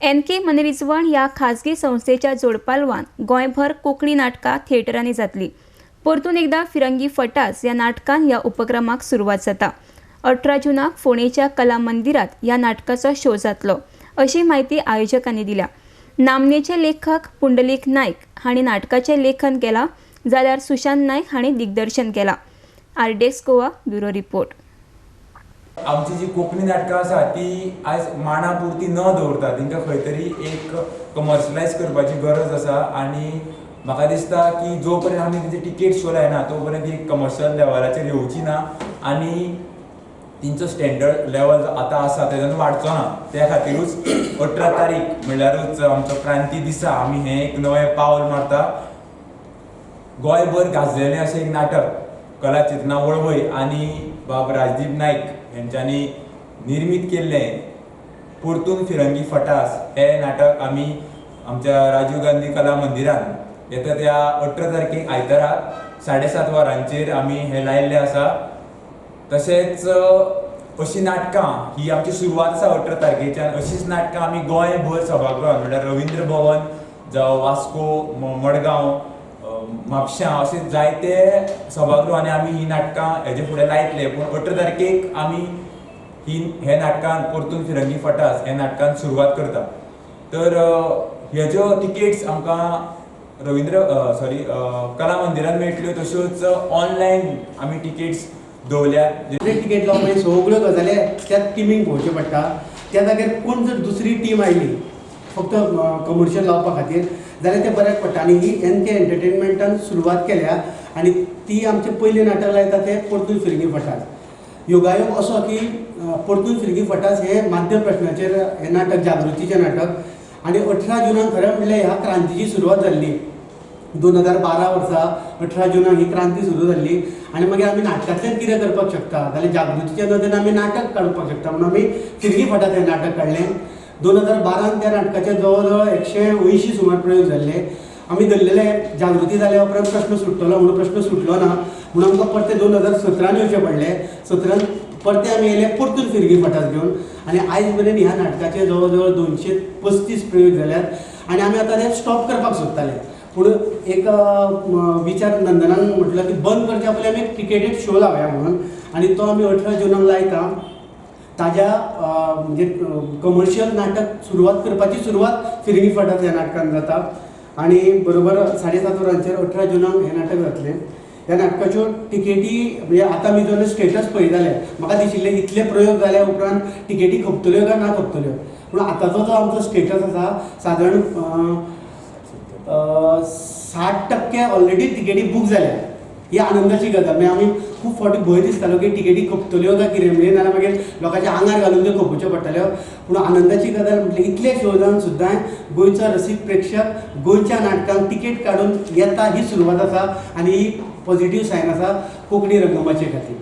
N K मनरिजवण ह्या खाजगी संस्थेच्या जोडपालवान गोंयभर कोंकणी नाटकां थिएटरांनी जातली. परतून एकदा फिरंगी फटास ह्या नाटकान ह्या उपक्रमाक सुरवात जाता. 18 जुनाक फोंडेच्या कला मंदिरात ह्या नाटकाचो शो जातलो, अशी म्हायती आयोजकांनी दिल्या. नामनेचे लेखक पुंडलीक नायक हांणी नाटकाचें लेखन केलां, जाल्यार सुशांत नायक हांणी दिग्दर्शन केलां. RDX Goa, bureau report. आमची जी कोंकणी नाटकां आसा ती आयज माणा पुरती न दवरता तेंकां खंय तरी एक कमर्शलायज करपाची गरज आसा. आनी म्हाका दिसता की जो पर्यंत आमी तेंचे टिकेट शो लायना, तो पर्यंत ती कमर्शियल लेवलाचेर येवची ना आनी तेंचो स्टँडर्ड लेवल जो आतां आसा तेज्यान वाडचो ना. त्या खातीरूच 18 तारीख म्हणल्यारूच आमचो क्रांती दिसा आमी हें एक नवें पावल मारता. गोंयभर गाजलेलें अशें एक नाटक कला चेतना वळवय आनी बाब राजदीप नायक हेंच्यांनी निर्मीत केल्लें परतून फिरंगी फटास हें नाटक आमी आमच्या राजीव गांधी कला मंदिरान येता त्या 18 तारखेक आयताराक 7:30 वरांचेर आमी हें लायिल्लें आसा. तशेंच अशीं नाटकां ही आमची सुरवात आसा. 18 तारखेच्यान अशींच नाटकां आमी गोंयभर सभागृहान, म्हणल्यार रविंद्र भवन जावं वास्को, मडगांव, म्हापशां अशे जायते सभागृहांनी आमी ही नाटकां हेजे फुडें लायतले. पूण 18 तारखेक आमी ही हे नाटकान परतून फिरंगी फटास हे नाटकान सुरवात करता. तर हेज्यो टिकेट्स आमकां रविंद्र सॉरी कला मंदिरान मेळटल्यो, तश्योच ऑनलायन आमी टिकेट्स दवरल्यात. तिकेट लावप, सगळ्यो गजाली त्याच टिमीक पळोवच्यो पडटा. त्या जाग्यार कोण जर दुसरी टीम आयली फक्त कमर्शियल लावपा खातीर जाल्यार तें बऱ्याक पडटा. आनी ही एन के एंटरटेनमेंटान सुरवात केल्या आनी ती आमचें पयलें नाटक लायता तें परतून फिरंगी फटास. योगायोग असो की परतून फिरंगी फटास हें माध्यम प्रश्नाचेर हें नाटक, जागृतीचें नाटक. आनी 18 जुनाक खरें म्हणल्यार ह्या क्रांतीची सुरवात जाल्ली. 2012 वर्सा 18 जुनाक ही क्रांती सुरू जाल्ली. आनी मागीर आमी नाटकांतल्यान कितें करपाक शकता जाल्यार जागृतीच्या नदरेन आमी नाटक काडपाक शकता म्हणून आमी फिरंगी फटास हें नाटक काडलें. 2012न त्या नाटकाचे जवळ जवळ 180 सुमार प्रयोग जाल्ले. आमी धरलेले जागृती जाल्या उपरांत प्रश्न सुट्टलो म्हणून. प्रश्न सुटलो ना म्हणून आमकां परते 2017न येवचें पडलें. 17न परते आमी येयले परतून फिरंगी फटास घेवन. आनी आयज मेरेन ह्या नाटकाचे जवळ जवळ 235 प्रयोग जाल्यात. आनी आमी आतां ते स्टॉप करपाक सोदताले, पूण एक विचार नंदनान म्हटलं की बंद करच्या पयलीं आमी एक टिकेटेड शो लावया म्हणून. आनी तो आमी 18 जुनाक लायता. ताज्या म्हणजे कमर्शियल नाटक सुरवात करपाची सुरवात फिरंगी फटास ह्या नाटकान जाता. आनी बरोबर 7:30 वरांचेर 18 जुनाक हें नाटक जातलें. ह्या नाटकाच्यो टिकेटी, म्हणजे आतां आमी जेन्ना स्टेटस पळयताले, म्हाका दिशिल्लें इतले प्रयोग जाल्या उपरांत टिकेटी खपतल्यो काय ना खपतल्यो. पूण आतांचो जो आमचो स्टेटस आसा, सादारण 60% ऑलरेडी तिकेटी बूक जाल्या. ही आनंदाची गजाल. मागीर आमी खूब फावटी भंय दिसतालो की तिकेटी खपतल्यो काय कितें, म्हणजे नाजाल्यार मागीर लोकांच्या आंगार घालून त्यो खपोवच्यो पडटल्यो. पूण आनंदाची गजाल म्हटल्यार इतले शो जावन सुद्दां गोंयचो रसीक प्रेक्षक गोंयच्या नाटकांक तिकेट काडून येता, ही सुरवात आसा आनी ही पॉझिटीव सायन आसा कोंकणी रंगमाचये खातीर.